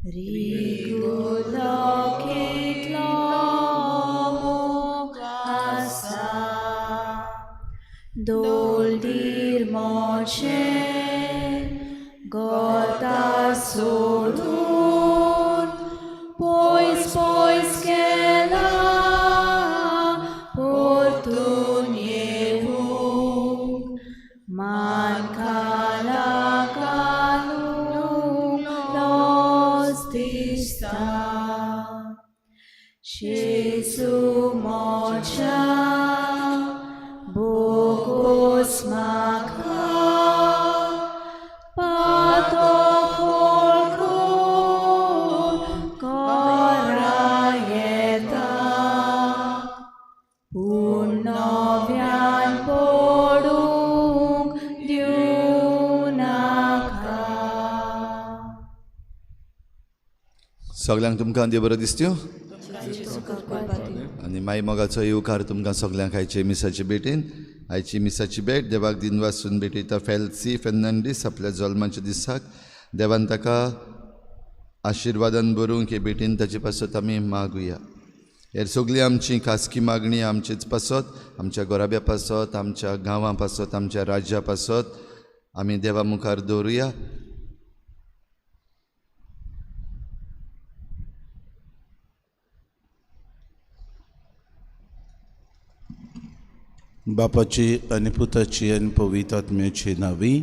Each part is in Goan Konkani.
Rigulo kitlo asa Doldir moche gota sodun Pois pois kela portun yevung Man kalakalung los dista Jesu mocha bukos maka patokol korayeta Punovian podung diunaka. सगल्यांक तुमकां देव बरो दिसत्यो आनी माई मोगाचो येवकार तुमकां सगल्यांक आयचे मिसाचे भेटीन. आयची मिसाची भेट देवाक दिन वासून भेटयता फेल्सी फेर्नांडीस आपल्या जल्माच्या दिसाक देवान ताका आशिर्वादान बरोवंक हे भेटीन ताचे पासत आमी मागुया. हेर सगळी आमची खासगी मागणी आमचेच पासत, आमच्या गोराब्या पासत, आमच्या गांवां पासत, आमच्या राज्या पासत आमी देवा मुखार दवरुया. बापाची आनी पुताची आनी पवित्र आत्म्याची नावी.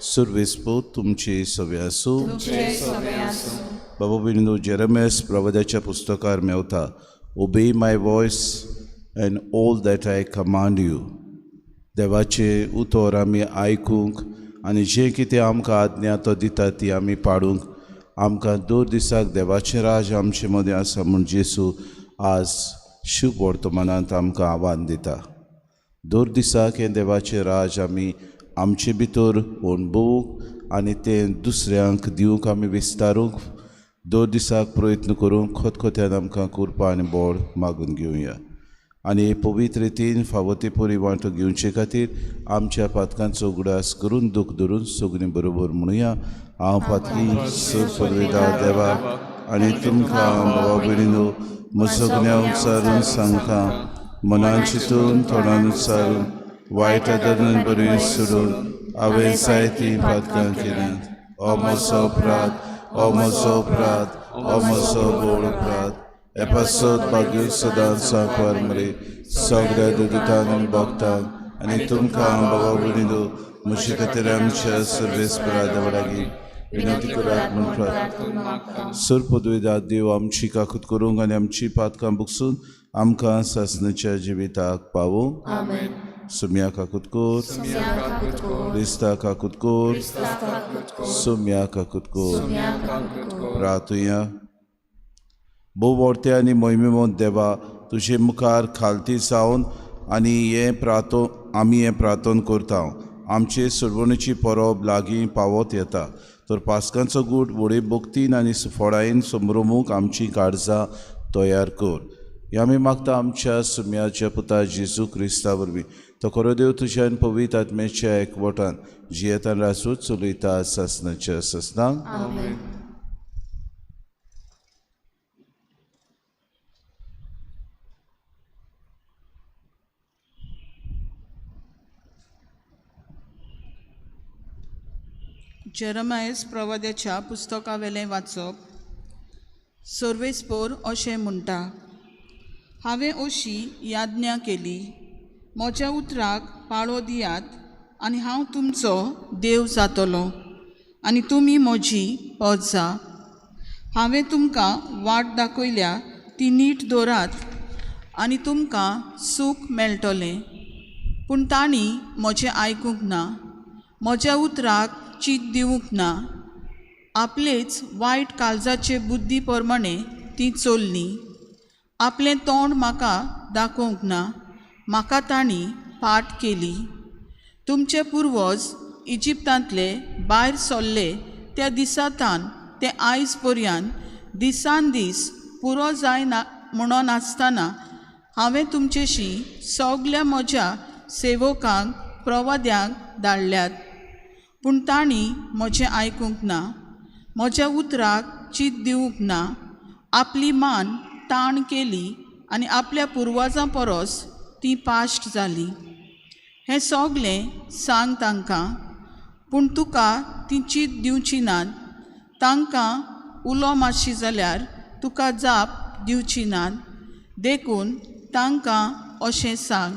सुर्वेसपूत तुमची सवे आसूं. बाबा बिंदू जेरमेस प्रवादाच्या पुस्तकार मेवता, obey my voice and all that I command you. देवाचें उतर आमी आयकूंक आनी जें कितें आमकां आज्ञा तो दिता ती आमी पाडूंक आमकां दर दिसाक देवाचें राज आमचे मदें आसा म्हूण जेसू आज शुभ वर्तमानांत आमकां आव्हान दिता. दर दिसाक हें देवाचें राज आमी आमचे भितर अणभवूंक आनी तें दुसऱ्यांक दिवंक आमी विस्तारूंक दर दिसाक प्रयत्न करूंक खतखत्यान आमकां कृपा आनी बळ मागून घेवया. आनी पवित्र रितीन फावो ती परी वांटो घेवचे खातीर आमच्या पातकांचो उगडास करून दूख धरून सगळीं बरोबर म्हणुया. हांव पातकी सर परवेदा देवा आनी तुमकां भावा भयणीनो म्हजो उच्चारून सांगता, मनान चिंतून तोंडान उच्चारून वायट आदरान बरी सोडून हांवें जायतीं पातकां केल्यांत. ओ म्हजो अपराध, ओ म्हजो अपराध, ओ म्हजो व्हड अपराध. हे पासत भाग्य सदांच सांकवार मरे सगळ्या दुदितांक आनी भक्तांक आनी तुमकां बाबा भयणीनो म्हजे खातीर आमच्या सर्वेस्परा देवा लागीं विनंती करात म्हूण प्रार्थना. सर पदवीदार देव आमची काकूत करूंक आनी आमची पातकां बुकसून आमकां सासणाच्या जिविताक पावूं. सुम्या काकूत कर, क्रिस्ता काकूत कर, सुम्या काकूत कर. रातुया भोव व्हडते आनी मोहिमेमोत देवा, तुजे मुखार खालती जावन आनी हें प्रार्थन आमी हें प्रार्थन करता. आमचे सोडवणेची परब लागीं पावत येता, तर पास्कांचो गूट व्हडे भक्तीन आनी सुफळायेन संभ्रमूंक आमची काळजां तयार कर. हें आमी मागता आमच्या सुम्याच्या पुता जेजू क्रिस्ता वरवीं. तो खरो देव तुज्या आनी पवित्र आत्म्याच्या एकवटान जियेतान राजूच चलयता सासणाच्या सासणाक. जेरमायस प्रवाद्याच्या पुस्तकावेलें वाचप. सर्वेस्पोर अशें म्हणटा, हांवें अशी याज्ञा केली, म्हज्या उतराक पाळो दियात आनी हांव तुमचो देव जातलो आनी तुमी म्हजी पजा. हांवें तुमकां वाट दाखयल्या ती नीट दवरात आनी तुमकां सूख मेळटलें. पूण तांणी म्हजें आयकूंक ना, म्हज्या उतराक चीत दिवंक ना. आपलेच वायट काळजाचे बुद्दी प्रमाणे ती चोल्ली. आपलें तोंड म्हाका दाखोवंक ना, म्हाका तांणी पाट केली. तुमचे पुर्वज इजिप्तांतले भायर सरले त्या दिसा तान ते आयज पर्यंत दिसान दीस पुरो जायना म्हणून आसतना हांवें तुमचेशी सगल्या म्हज्या सेवकांक प्रवाद्यांक धाडल्यात, पूण तांणी म्हजें आयकूंक ना, म्हज्या उतराक चीत दिवंक ना, आपली मान ताण केली आनी आपल्या पुर्वजां परस ती पाश्ट जाली. हें सगलें सांग तांकां, पूण तुका ती चीत दिवची नात. तांकां उलो मातशी जाल्यार तुका जाप दिवची नात. देखून तांकां अशें सांग,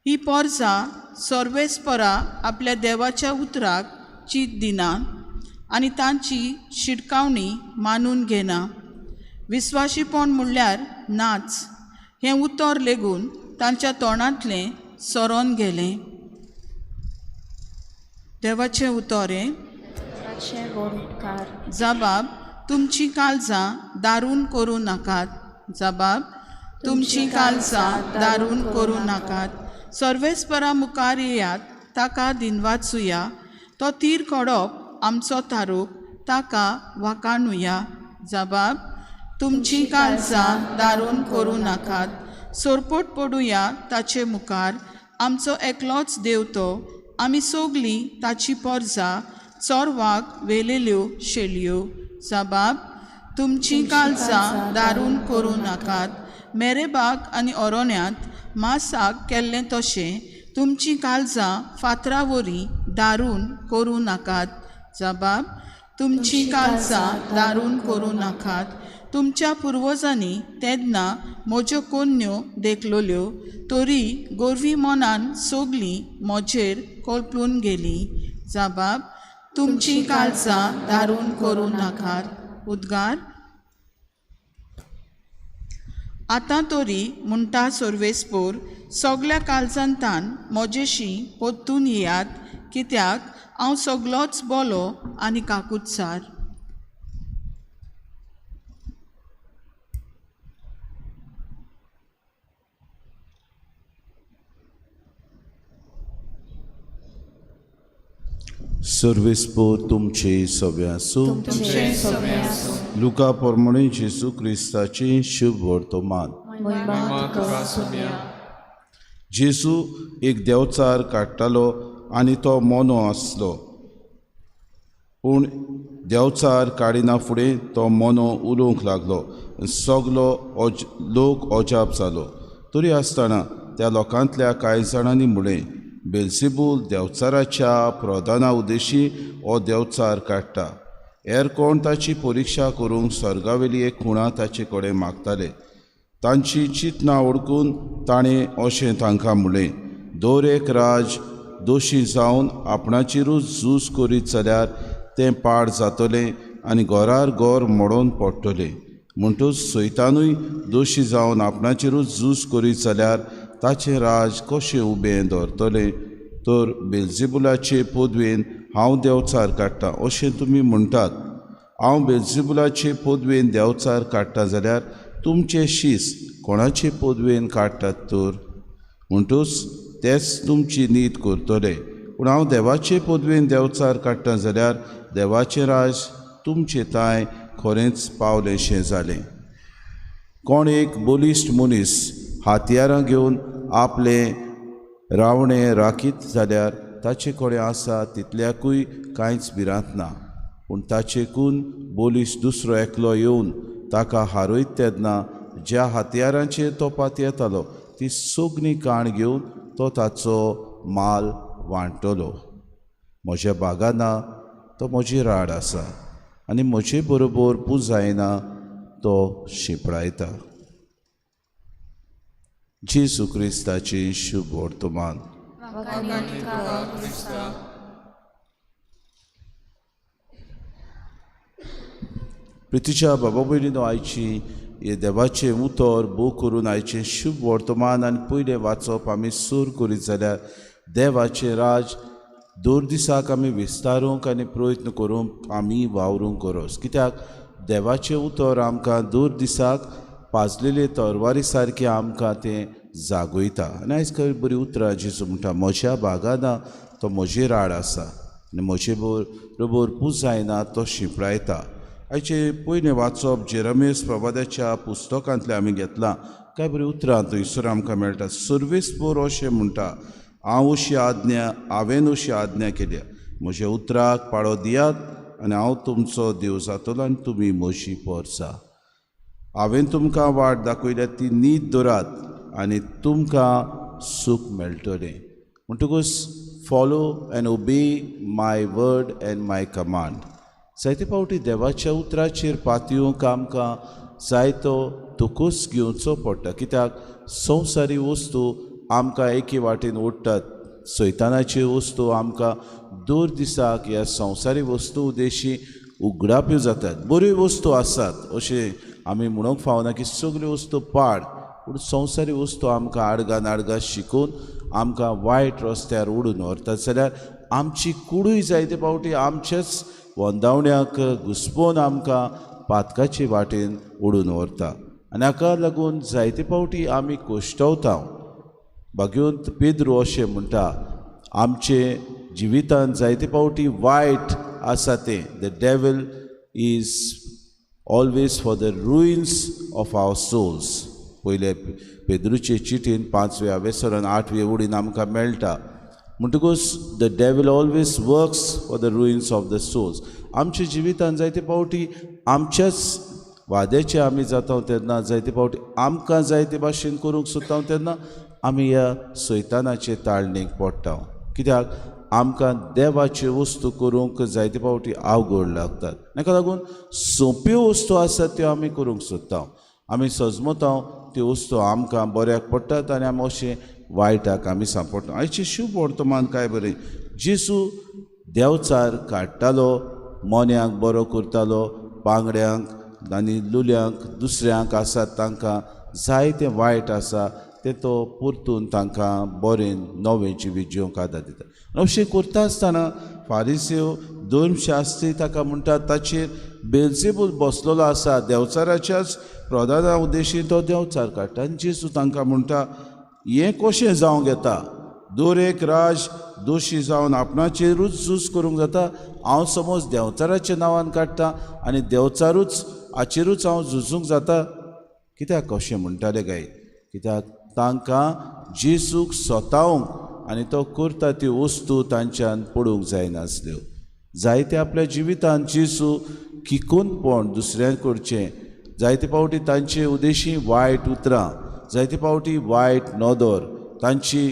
ही पोरसां सर्वेस्परा आपल्या देवाच्या उतराक चीत दिना आनी तांची शिटकावणी मानून घेना. विस्वाशीपण म्हणल्यार नाच हें उतर लेगून तांच्या तोंडांतलें सरोन गेलें. देवाचें उतर हें. जबाब, तुमची काळजां दारून करूं नाकात. जबाब, तुमची काळजां दारून करूं नाकात. सर्वेस्परा मुखार येयात, ताका दिनवाचुया. तो तीर कडप आमचो तारूक, ताका वाकाणुया. जबाब, तुमची काळजां दारून करूं नाकात. सोरपोट पडुया ताचे मुखार, आमचो एकलोच देव तो. आमी सगलीं ताची पोरसां चोरवाक वेलेल्यो शेलयो. जबाब, तुमची काळजां दारून करूं नाकात. मेरेबाक आनी ओरोन्यांत मासाक केल्लें तशें तुमची काळजां फातरा वरी दारून करूं नाकात. जबाब, तुमची काळजां दारून करूं नाकात. तुमच्या पुर्वजांनी तेन्ना म्हज्यो कोन्न्यो देखलोल्यो, तरी गोरवी मनान सगलीं म्हजेर कोलपून गेलीं. जबाब, तुमची काळजां दारून करूं नाकात. उद्गार, आतां तरी म्हणटा सर्वेस्पोर, सगल्या काळजांतान म्हजेशी परतून येयात, कित्याक हांव सगलोच बोलो आनी काकुत्सार. सर्वेस्पोर तुमचे सगळे आसूं. लुका प्रमाणे जेजू क्रिस्ताचें शुभ वर्तमान. जेजू एक देंवचार काडटालो आनी तो मोनो आसलो, पूण देंवचार काडिना फुडें तो मोनो उलोवंक लागलो. सगलो लोक अजाप जालो. तरी आसतना त्या लोकांतल्या कांय जाणांनी म्हणलें, बेल्सेबूल देंवचाराच्या प्रधाना उद्देशी हो देंवचार काडटा. हेर कोण ताची परिक्षा करूंक सर्गावेली एक खुणा ताचे कडेन मागताले. तांची चिंतना ओळखून ताणें अशें तांकां म्हणलें, दर एक राज दोशी जावन आपणाचेरूच झूज करीत जाल्यार तें पाड जातलें आनी घरार घर मोडून पडटलें. म्हणटूच सैतानूय दोशी जावन आपणाचेरूच झूज करीत जाल्यार ताचें राज कशें उबें दवरतलें? तर बेल्जेबुलाचे पदवेन हांव देंवचार काडटां अशें तुमी म्हणटात. हांव बेल्जेबुलाचे पदवेन देंवचार काडटां जाल्यार तुमचे शीस कोणाचे पदवेन काडटात तर? म्हणटूच तेच तुमची नीत करतले. पूण हांव देवाचे पदवेन देंवचार काडटां जाल्यार देवाचें राज तुमचे तांय खरेंच पावलेंशें जालें. कोण एक बलिश्ट मनीस हातयारां घेवन आपलें रावणें राखीत जाल्यार ताचे कडेन आसा तितल्याकूय कांयच भिरांत ना. पूण ताचेकून बलिश्ट दुसरो एकलो येवन ताका हारयत तेन्ना ज्या हत्यारांचेर तो पातयेतालो ती सगळी काण घेवन तो ताचो माल वांट्टलो. म्हज्या बागाना तो म्हजी राड आसा आनी म्हजे बरोबर पुजायना तो शिंपडायता. जेजू क्रिस्ताचें शुभ वर्तमान. प्रितीच्या बाबा भयणीनो, आयची हे देवाचें उतर भोव करून आयचें शुभ वर्तमान आनी पयलें वाचप आमी सूर करीत जाल्यार देवाचें राज दर दिसाक आमी विस्तारूंक आनी प्रयत्न करूंक आमी वावरूंक गरज. कित्याक देवाचें उतर आमकां दर दिसाक पाजलेले तरवारी सारकें आमकां तें जागयता. आनी आयज खंय बरीं उतरां जेजू म्हणटा, म्हज्या बागाना तो म्हजी राड आसा आनी म्हजे बरोबर पुजायना तो शिंपडायता. आयचें पयलें वाचप जेरमेस प्रवादाच्या पुस्तकांतलें आमी घेतलां. काय बरीं उतरां थंयसर आमकां मेळटा. सर्वेस्पोर अशें म्हणटा, हांव अशी आज्ञा हांवें अशी आज्ञा केल्या, म्हज्या उतराक पाळो दियात आनी हांव तुमचो देव जातलो आनी तुमी म्हजी पोरसा. हांवें तुमकां वाट दाखयल्या ती नीत दवरात आनी तुमकां सूख मेळटलें. म्हणटकूच follow and obey my word and my command. जायते फावटी देवाच्या उतराचेर पातयेवंक आमकां जायतो तुकूस घेवचो पडटा, कित्याक संवसारी वस्तू आमकां एके वाटेन ओडटात. सैतानाच्यो वस्तू आमकां दर दिसाक ह्या संवसारी वस्तू उद्देशी उगडाप्यो जातात. बऱ्यो वस्तू आसात अशें आमी म्हणूंक फावना की सगल्यो वस्तू पाड, पूण संवसारी वस्तू आमकां आडगा नाडगा शिकोवन आमकां वायट रस्त्यार ओडून व्हरतात. जाल्यार आमची कुडूय जायते फावटी आमचेच वंदावण्याक घुसपोवन आमकां पातकाचे वाटेन ओडून व्हरता आनी हाका लागून जायते फावटी आमी कोश्टवता. भाग्यवंत पेद्रू अशें म्हणटा, आमचे जिवितांत जायते फावटी वायट आसा तें, the devil is always for the ruins of our souls. पयले पेद्रूचे चिटीन 5व्या वेसरान 8वे ओडीन आमकां मेळटा. म्हणटकूच the devil always works for the ruins of the souls. आमच्या जिवितांत जायते फावटी आमच्याच वाद्याचे आमी जाता तेन्ना जायते फावटी आमकां जायते भाशेन करूंक सोदता तेन्ना आमी ह्या सैतानाचे ताळणेक पडटा, कित्याक आमकां देवाच्यो वस्तू करूंक जायते फावटी आवगड लागतात. ताका लागून सोंप्यो वस्तू आसात त्यो आमी करूंक सोदता. आमी सजमता त्यो वस्तू आमकां बऱ्याक पडटात आनी आमी अशें वायटाक आमी सांपडटा. आयचें शुभ वर्तमान काय बरें, जेजू देंवचार काडटालो, मोन्यांक बरो करतालो, बांगड्यांक आनी लुल्यांक दुसऱ्यांक आसात तांकां जायतें वायट आसा तें तो परतून तांकां बरें नवें जिवीत जिवंक आदार दिता. अशें करता आसतना फारिसेव धर्मशास्त्री ताका म्हणटात ताचेर बेलजेबूल बसलेलो आसा, देंवचाराच्याच प्रधाना उद्देशीन तो देंवचार काडटा. आनी जेजू तांकां म्हणटा, हें कशें जावंक येता? दर एक राज दोशी जावन आपणाचेरूच झूज करूंक जाता. हांव समज देंवचाराच्या नांवान काडटा आनी देंवचारूच हाचेरूच हांव झुजूंक जाता. कित्याक कशें म्हणटाले काय? कित्याक तांकां जेजूक सोतावंक आनी तो करता त्यो वस्तू तांच्यान पडूंक जायनासल्यो. जायते आपल्या जिवितांत जेजू किकोनपण दुसऱ्यां करचें, जायते फावटी तांचे उद्देशी वायट उतरां, जायते फावटी वायट नदर, तांची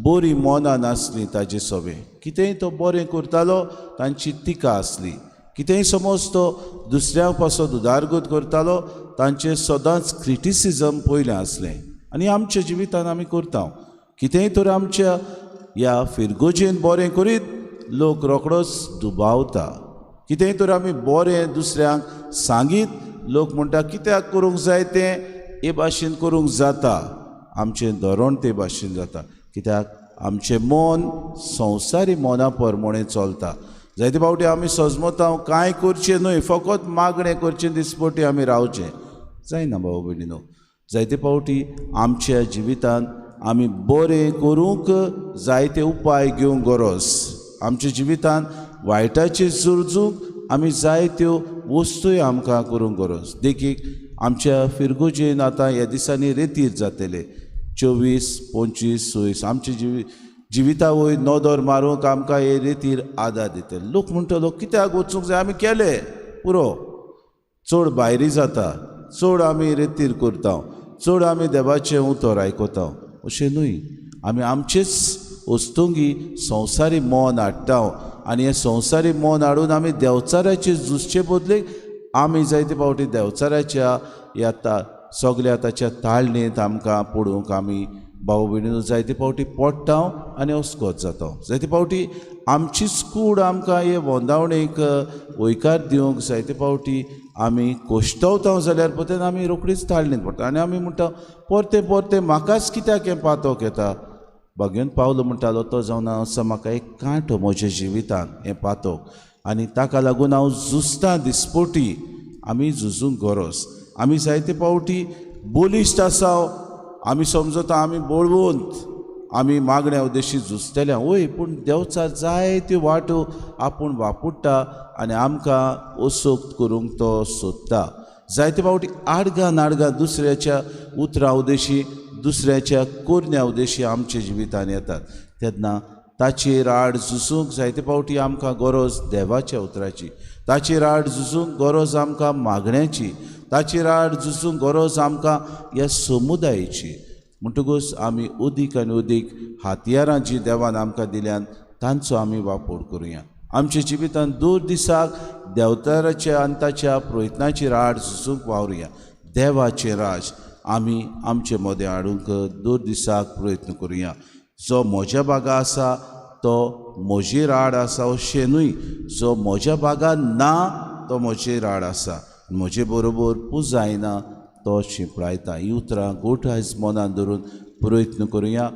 बरी मनां नासली ताजे सवें. कितेंय तो बरें करतालो तांची टिका आसली, कितेंय समज तो दुसऱ्यां पासत उदारगत करतालो तांचें सदांच क्रिटिसिजम पयलें आसलें. आनी आमच्या जिवितांत आमी करता कितेंय तर आमच्या ह्या फिरगोजेन बरें करीत लोक रोखडोच दुबावता. कितेंय तर आमी बरें दुसऱ्यांक सांगीत लोक म्हणटा कित्याक करूंक जाय तें, हे भाशेन करूंक जाता. आमचें धोरण ते भाशेन जाता, कित्याक आमचें मन संवसारी मना प्रमाणें चलता. जायते फावटी आमी सजमता कांय करचें न्हय, फकत मागणें करचें दिसपटी आमी रावचें जायना. भाव भयणीनो, जायते फावटी आमच्या जिवितांत आमी बरें करूंक जायते उपाय घेवंक गरज. आमच्या जिवितांत वायटाचेर झुजूंक आमी जायत्यो वस्तूय आमकां करूंक गरज. देखीक आमच्या फिरगोजेन आतां ह्या दिसांनी रेतीर जातले 24, 25, 26. आमच्या जिविता वयर नदर मारूंक आमकां हे रेतीर आदार दितले. लोक म्हणटलो कित्याक वचूंक जाय, आमी केले पुरो, चड भायरी जाता, चड आमी रेतीर करता, चड आमी देवाचें उतर आयकता. अशें न्हय, आमी आमचेच वस्तुंगी संवसारी मन हाडटा आनी हें संवसारी मन हाडून आमी देंवचाराचे झुजचे बदलेक आमी जायते फावटी देंवचाराच्या ह्या सगल्या ताच्या ताळणेंत आमकां पडूंक आमी भाव भयणीनो जायते फावटी पडटा आनी अस्कोत जाता. जायते फावटी आमचीच कूड आमकां हे वंदावणेक वयकार दिवंक जायते फावटी आमी कोश्टवता जाल्यार पळय आमी रोखडीच ताळणेंत पडटा आनी आमी म्हणटा परतें परतें म्हाकाच कित्याक हें पातोक येता. भाग्योन पावलो म्हणटालो तो जावन आसा म्हाका एक कांटो म्हज्या जिवितांत हें पातोक आनी ताका लागून हांव झुजता दिसपोटी. आमी झुजूंक गरज. आमी जायते फावटी बलिश्ट आसा, आमी समजता आमी बळवंत, आमी मागण्या उद्देशी झुजतले वय, पूण देंवचार जायत्यो वाटो आपूण वापुडटा आनी आमकां असोक्त करूंक तो सोदता. जायते फावटी आडगां नाडगां दुसऱ्याच्या उतरां उद्देशी, दुसऱ्याच्या कोरण्या उद्देशी आमच्या जिवितांत येतात तेन्ना ताचेर आड झुजूंक जायते फावटी आमकां गरज देवाच्या उतराची, ताचेर आड झुजूंक गरज आमकां मागण्याची, ताचेर आड झुजूंक गरज आमकां ह्या समुदायेची. म्हणटकूच आमी अदीक आनी अदीक हातयारां जीं देवान आमकां दिल्यान तांचो आमी वापर करुया. आमच्या जिवितांत दर दिसाक देवताराच्या आनी ताच्या प्रयत्नाचेर आड झुजूंक वावरुया. देवाचें राज आमी आमचे मदें हाडूंक दर दिसाक प्रयत्न करुया. जो म्हज्या बागा आसा तो म्हजेर आड आसा अशें न्हय, जो म्हज्या बागान ना तो म्हजेर आड आसा, म्हजे बरोबर पुजायना तो शिंपडायता. हीं उतरां गोठ आयज मनान धरून प्रयत्न करुया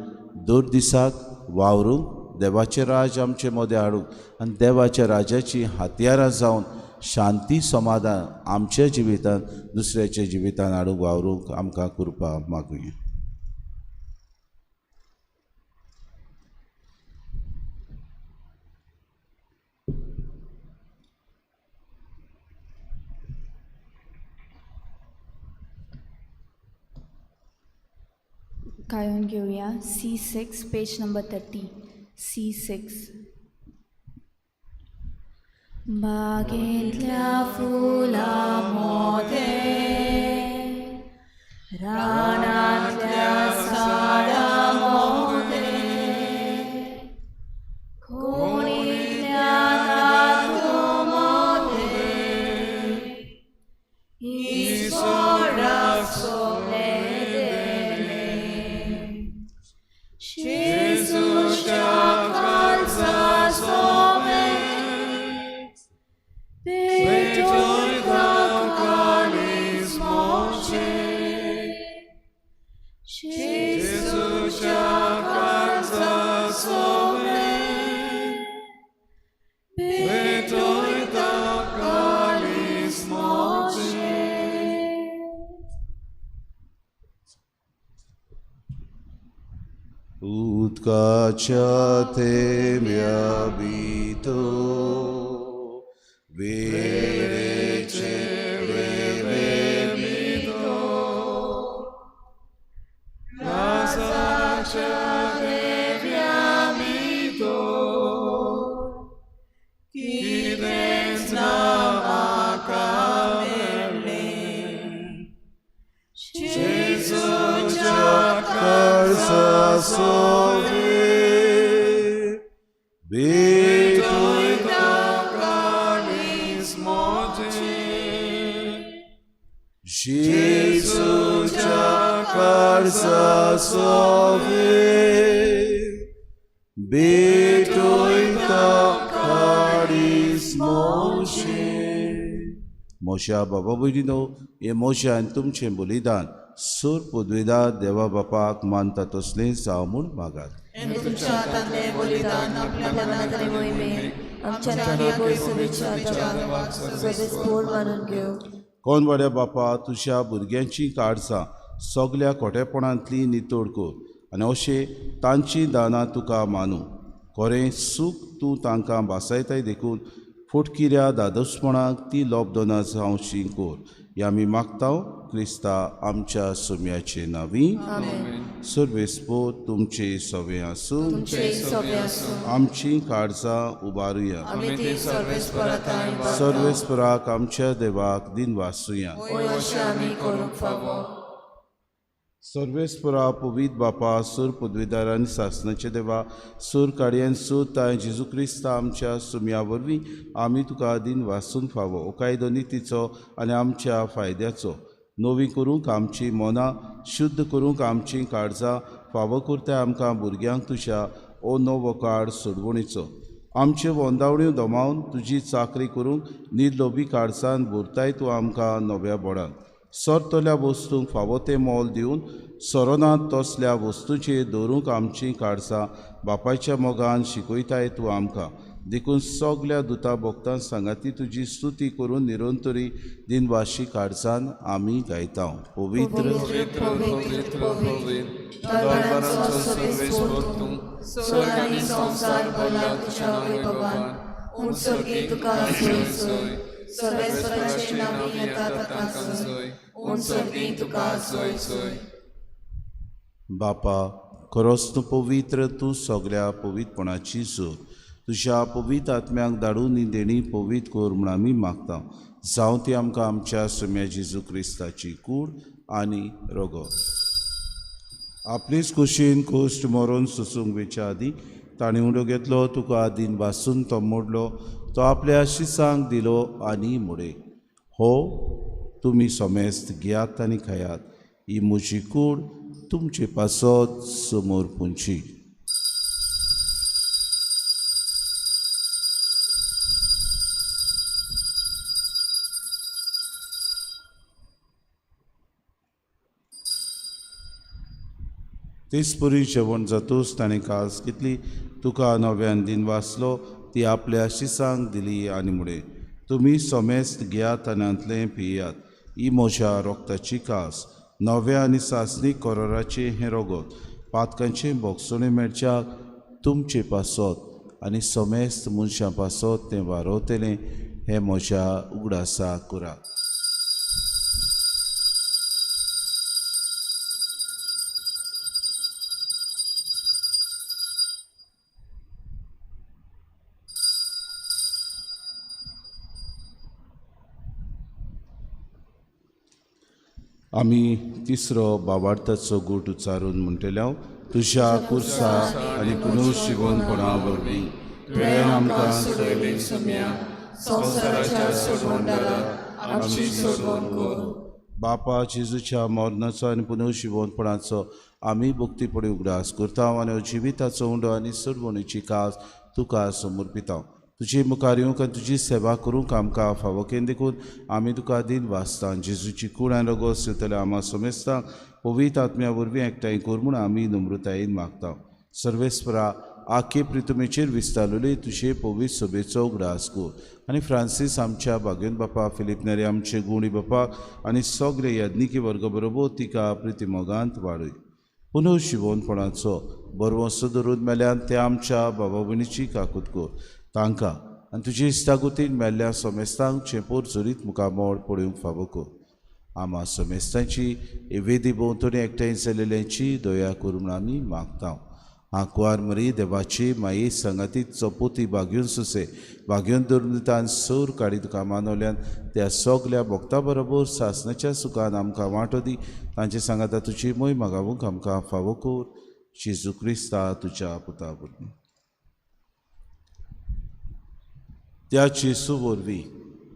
दर दिसाक वावरूंक, देवाचें राज आमचे मदें हाडूंक आनी देवाच्या राजाचीं हातयारां जावन शांती समाधान आमच्या जिवितांत दुसऱ्याच्या जिवितांत हाडूंक वावरूंक आमकां कृपा मागुया. गायोन घेवया C6 page number 30. C6. बागेंतल्या फुलां मोदें, रानांतल्या झाडां मोदें, कोणीतल्या तातूं मोदें, ईश्वराक सोबलें देलें. जेजूच्या काळजा सोबें, पेटयता काळीज म्हजें. जेजूच्या काळजा सोबें, पेटयता काळीज म्हजें. उदकाच्या थेंब्या भितर वेरेचे रेंवे भितर काळजाच्या देव्या भितर कितेंच ना म्हाका मेळ्ळें. जेजूच्या काळजा सोबें पेटयता काळीज म्हजें. जेजूच्या काळजा सोबें पेटयता काळीज म्हजें. म्हज्या बाबा भयणीनो, हें म्हजें आनी तुमचें बलिदान सूर पदवेदा देवा बापाक मानता तसलें जावं म्हूण मागात. हें तुमच्या हातांतलें बलिदान आपल्या मनात आनी मोहिमेक आमच्या नागरी शुभेच्छा देवाक सर्वेस्पोर मानून घेवं. कोनवाड्या बापा, तुज्या भुरग्यांची काळजां सगल्या खोटेपणांतली नितळ कर आनी अशें तांचीं दानां तुका मानूं. खरें सूख तूं तांकां भासायताय देखून फटकिऱ्या दादोसपणाक ती लोबदोना जावची कर. ह्या आमी मागता क्रिस्ता आमच्या सुम्याचे नांवी. सर्वेस्पोर तुमचे सवे आसूं. तुमचे सोबे आसूं. आमची काळजां उबारुया. आमी ती सर्वेस्पोरा थंय सर्वेस्पराक आमच्या देवाक दिन वासुया. होय अशें आमी करूंक फावो. सर्वेस्परा पवित्र बापा, सूर पदवीदार आनी सासणाचे देवा, सूर काडयेन सूर ताय जेजू क्रिस्ता आमच्या सुम्या वरवीं आमी तुका दिन वासूंक फावो. कायदो नितीचो आनी आमच्या फायद्याचो नवी करूंक आमची मनां शुद्ध करूंक आमची काळजां फावो करता आमकां भुरग्यांक तुज्या ओ नवो काळ सोडवणीचो. आमच्यो वंदावण्यो दमावन तुजी चाकरी करूंक निर्लोभी काळजान भरताय तूं आमकां नव्या बोडान. सरतल्या वस्तूंक फावो तें मोल दिवन सरोनात तसल्या वस्तूंचेर दवरूंक आमचीं काळजां बापायच्या मोगान शिकयताय तूं आमकां. देखून सगल्या दुता भक्तां सांगाती तुजी स्तुती करून निरंतरी दिनवाशी काळजान आमी गायता. पवित्र पवित्र पवित्र पवित्र दरबारांचो सर्वेस्पोर तूं, स्वर्ग आनी संवसार भरला तुज्या वैभवान. उत्सर्गी तुका सोय सोय, सर्वेस्पराचे नांवी येता ताका सोय, उत्सर्गी तुका सोय सोय. बापा, खरोच तूं पवित्र, तूं सगळ्या पवित्रपणाची जोर। तुज्या पवित्र आत्म्याक धाडून ही देणी पवित्र कर म्हूण आमी मागता। जावं ती आमकां आमच्या सोम्या जेजू क्रिस्ताची कूड आनी रगत। आपलीच कुशीन कोश्ट मरोन सोसूंक वेच्या आदीं ताणें उंडो घेतलो, तुका आदीन भासून तो मोडलो, तो आपल्या शिसांक दिलो आनी मुडे, हो तुमी सोमेस्त घेयात आनी खायात, ही म्हजी कूड तुमचे पासत समोर पुंची। तेच परी जेवण जातूच ताणें कास घेतली, तुका नव्यान दिन वाचलो, ती आपल्या शिसांक दिली आनी मुडे, तुमी सोमेस्त घेयात आनी हांतलें पियात, ही म्हज्या रोगताची कास, नव्या आनी सासणीक कोरोराचें हें रोगत, पातकांचें भोगसणें मेळच्याक तुमचे पासत आनी सोमेस्त मनशां पासत तें वारोवतलें, हें म्हज्या उगडासा करात। आमी तिसरो बाबार्थाचो गूट उच्चारून म्हणटले, तुज्या कुर्सा आनी पुनर्जिवनपणा वरवीं तुवें आमकां सोडयले सम्या संवसाराच्या सोडवणदारा आमची सोडवण कर। बापा जेजूच्या मरणाचो आनी पुनर्जिवनपणाचो आमी भक्तीपणी उगडास करता आनी जिविताचो उंडो आनी सोडवणीची कास तुका समर्पिता। तुजे मुखार येवंक आनी तुजी सेवा करूंक आमकां फावो केली देखून आमी तुका दिन वाचता। जेजूची कूड आनी रगत सोदतल्या आमा समेस्तांक पवित्र आत्म्या वरवीं एकठांय कर म्हूण आमी नम्रतायेन मागता। सर्वेस्परा आखे प्रितुमेचेर विस्तारलेली तुजे पवित्र सभेचो उगडास कर आनी फ्रांसीस आमच्या भाग्योन बापा, फिलीप नेरी आमचे गुणी बापा आनी सगळे याज्ञिकी वर्ग बरोबर तिका प्रितिमोगांत वाडय। पुनर्जिवनपणाचो बरवंसो धरून मेल्यान ते आमच्या बाबा भयणीची काकूत कर, तांकां आनी तुजी इश्टागतीन मेल्ल्या सोमेस्तांक चेंपोर जरीत मुखामळ पळोवंक फावो कर। आमा सोमेस्तांची वेदी भोंवतणी एकठांय जाल्ल्यांची दया कर म्हूण आमी मागता। आंकवार मरी देवाची माये संगातीत चपोती बागयोन सोसे बागयोन धरून सोर काडी तुका मानवल्यान त्या सगल्या भक्ता बरोबर सासनाच्या सुखान आमकां वांटो दी। तांचे सांगाता तुजी मोय मागावूंक आमकां फावो कर। जेजू क्रिस्ता तुज्या पुता वरवीं। त्या जेजू वरवीं,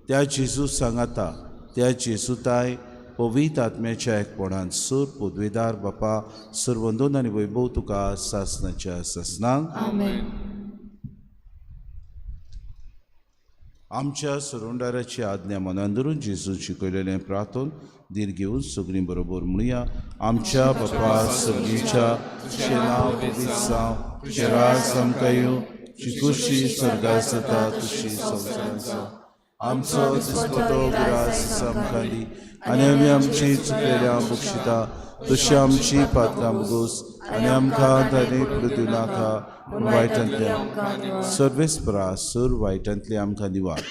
त्या जेजू सांगाता, त्या जेजूताय पवित्र आत्म्याच्या एकपणान सूर पदवेदार बापा सरवंदन आनी वैभव तुका सासनाच्या सासनाक। आमेन। आमच्या सरोंडाराची आज्ञा मनान धरून जेजून शिकयलेलें प्रार्थन धीर घेवन सगळीं बरोबर म्हणुया। आमच्या बापा सर्गीच्या, तुजें नांव पवित्र जावं, तुजें राज आमकां येवं, तुजी खुशी स्वर्गार जाता तशी संवसारांत जावं। आमचो दिसपटो ग्रास आमकां दी आनी आमी आमची चुकलेल्या बक्षिता तशी आमची पात्रां भोगोस आनी आमकां ताणी पृथ्वी नाका पूण वायटांतल्या सर्वेस्परा सर वायटांतले आमकां निवार।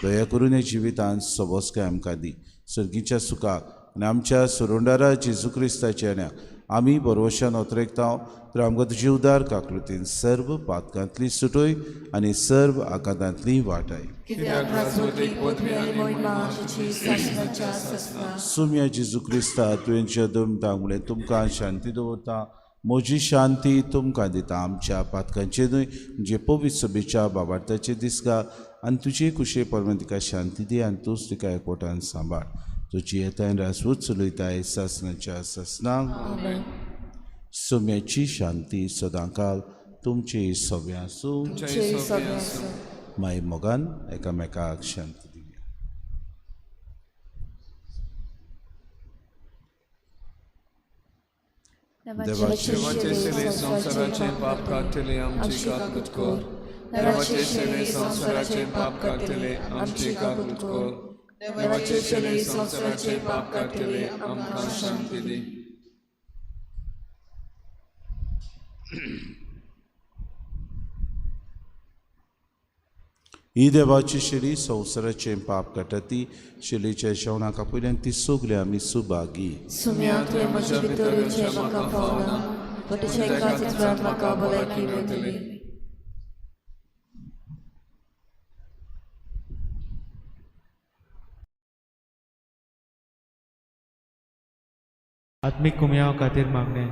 दया करून ह्या जिवितांत सोबसकाय आमकां दी, सर्गीच्या सुखाक आनी आमच्या सरोंडारा जेजू क्रिस्ताच्या येण्याक आमी बरोवशान ओतरेकता। तर आमकां तुजी उदार काकृतीन सर्व पातकांतली सुटय आनी सर्व आघातांतली वाटाय। सुम्या जेजू क्रिस्ता तुवें जदम म्हणलें तुमकां शांती दवरता, म्हजी शांती तुमकां दिता। आमच्या पातकांचे न्हय म्हणजे पवित्र सभेच्या बाबार्थाचे दिसका आनी तुजे कुशे परमेन तिका शांती दी आनी तूंच तिका एकवटान सांबाळ। तुजी येताय राजवूत चलयताय सासनाच्या सासनाक। सुम्याची शांती सदांकाल तुमची सगळें आसूं। माई मोगान एकामेकाक शांती दिवया। देवाचे सेवे संवसाराचे पाप काडटले आमची काकूत कर। देवाचे सेवे संवसाराचे पाप काडटले आमची काकूत कर। देवाचे सेवे संवसाराचे पाप काडटले आमकां शांती दी। ही देवाची शेली संवसाराचें पाप काडटा ती शेलीच्या जेवणाक आपयल्यान ती सगळी आमी सुभागी। सुम्या तुवें म्हज्या भितर येवचें म्हाका फावना, फटीच्या एकाच उपरांत म्हाका भलायकी मेळटली. आत्मीक कुमयाव खातीर मागणें.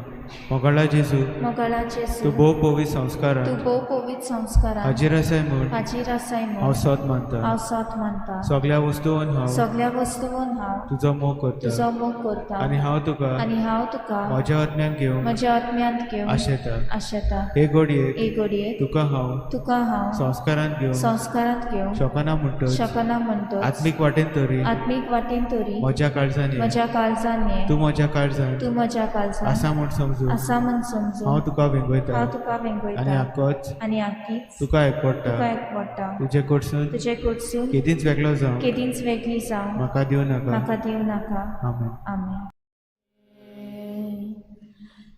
मोगाळा जेजू, मोगाळा जेजू, तूं भोव पवित्र संस्कारान तूं भोव पवित्र संस्कारान हाजीर आसाय म्हूण हाजीर आसाय हांव म्हूण सोद मानता. हांव सोद मानता. सगळ्या वस्तून हांव सगळ्या वस्तून हांव तुजो मोग करता तुजो मोग करता आनी हांव तुका आनी हांव तुका म्हज्या आत्म्यान घेवंक म्हज्या आत्म्यांत घेवन आशेता. आशेता. हे घडयेक हे घडयेक तुका हांव तुका हांव संस्कारान घेवंक संस्कारांत घेवंक शकना म्हणटच शकना म्हणटच आत्मीक वाटेन तरी आत्मीक वाटेन तरी म्हज्या काळजान ये. म्हज्या काळजान ये. तूं म्हज्या काळजान तूं म्हज्या काळजान आसा म्हूण समजून आसा म्हूण समजून हांव तुका वेंगयता हांव तुका आनी वेंगयता आकोच आनी आकीच तुका एकवडटा. तुका एकवडटा. तुजे कडसून तुजे कडसून केदींच वेगळो जावं केदींच वेगळी जावं म्हाका दिवं नाका. म्हाका दिवं नाका. आमेन. आमेन.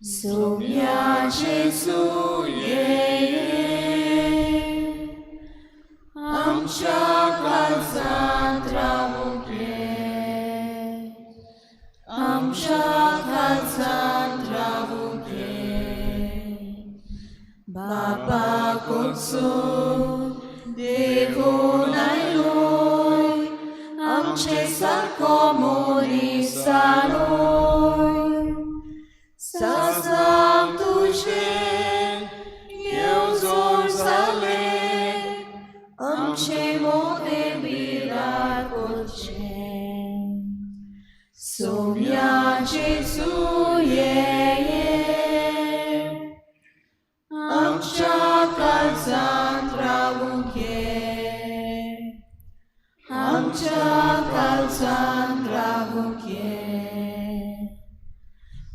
सोम्या जेजू ये, आमच्या काळजांत रावूंक ये, आमच्या काळजांत रावूंक ये. बापा कडसून देवून आयलोय, आमचे सारको मनीस जालोय. सासणाक तुजें येवजण जालें, आमचे मोदें बिराड करचें. सोम्या जेजू ये, आमच्या काळजांत रावूंक ये, आमच्या काळजांत रावूंक ये.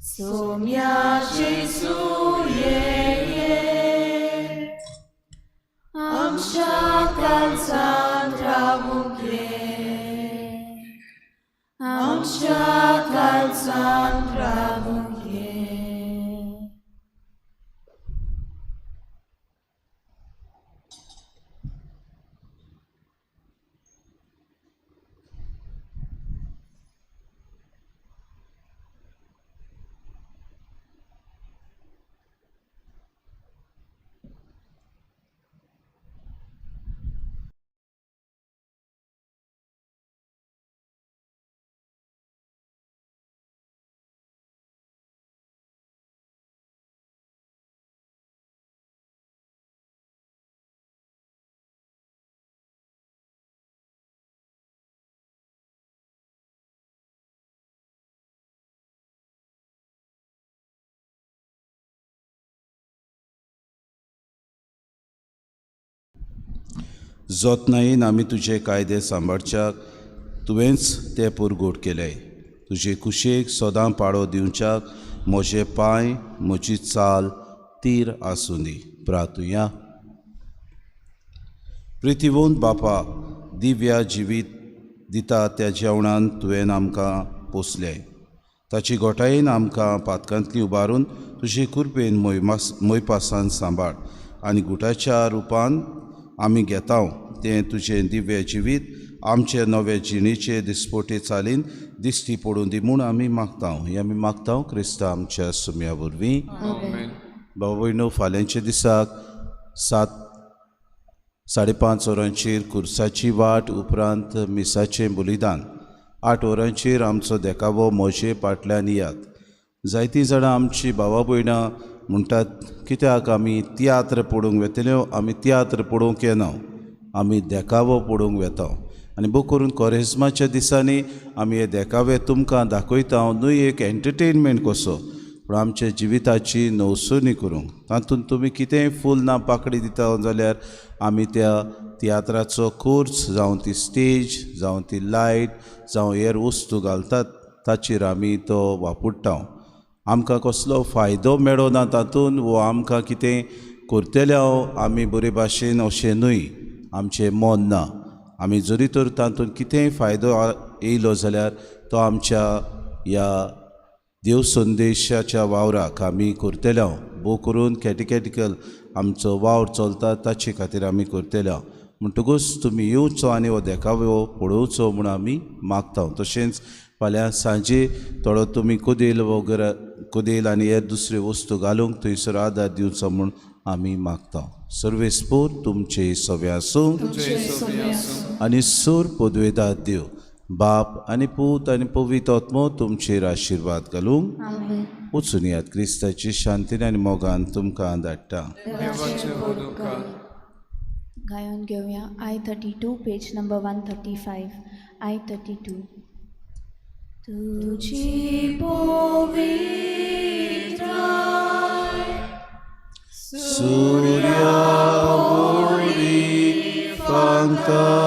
सोम्या जेजू ये, आमच्या काळजांत रावूंक ये, आमच्या काळजांत रावूंक ये. जतनायेन आमी तुजे कायदे सांबाळच्याक तुवेंच ते पुरगोट केले. तुजे कुशेक सदां पाळो दिवच्याक म्हजे पांय म्हजी चाल तीर आसूं दी. प्रार्थुया. प्रितिवंत बापा, दिव्या जिवीत दिता त्या जेवणान तुवें आमकां पोसलें. ताची घोटायेन आमकां पातकांतली उबारून तुजे कृपेन मोयपासान सांबाळ आनी गुटाच्या रुपान आमी घेता तें तुजें दिव्य जिवीत आमचे नवे जिणेचे दिसपोटे चालीन दिश्टी पडूं दी म्हूण आमी मागता. हें आमी मागता क्रिस्ता आमच्या सुम्या वरवीं. बाबा भयणो, फाल्यांच्या दिसाक 7:30 वरांचेर कुर्साची वाट, उपरांत मिसाचें बलिदान. 8 वरांचेर आमचो देखावो म्हजे पाटल्यान यात. जायतीं जाणां आमची भावा भयणां म्हणटात कित्याक आमी तियात्र पळोवंक वेतल्यो. आमी तियात्र पळोवंक येना, आमी देखावो पळोवंक वेता. आनी भोव करून कोरेज्माच्या दिसांनी आमी हे देखावे तुमकां दाखयता न्हय एक एंटरटेनमेंट कसो, पूण आमच्या जिविताची नवसणी करूंक. तातूंत तुमी कितेंय फूल ना पाकडी दिता जाल्यार आमी त्या तियात्राचो कोर्स जावं ती स्टेज जावं ती लायट जावं हेर वस्तू घालतात ताचेर आमी तो वापरता. आमकां कसलो फायदो मेळना तातूंत वो आमकां कितें करतले आमी बरे भाशेन अशें न्हय, आमचें मन ना. आमी जरी तर तातूंत कितेंय फायदो येयलो जाल्यार तो आमच्या ह्या देव संदेशाच्या वावराक आमी करतले. भोव करून कॅटिकॅटिकल आमचो वावर चलता ताचे खातीर आमी करतले. म्हणटकूच तुमी येवचो आनी हो देखावो पळोवचो म्हूण आमी मागता. तशेंच फाल्यां सांजे थोडो तुमी कदेल वगैरे कदेल आनी हेर दुसऱ्यो वस्तू घालूंक थंयसर आदार दिवचो म्हूण आमी मागता. सर्वेस्पोर तुमचे सवे आसूं आनी सूर पदवेदार देव बाप आनी पूत आनी पवित्र आत्मो तुमचेर आशिर्वाद घालूंक. वचून यात क्रिस्ताची शांतीन आनी मोगान तुमकां धाडटा. देवाचे व्हड उपकार. गायन घेवया I 32, page number 135. I 32. तुजी पवित्राय सूर्या वरी फांका.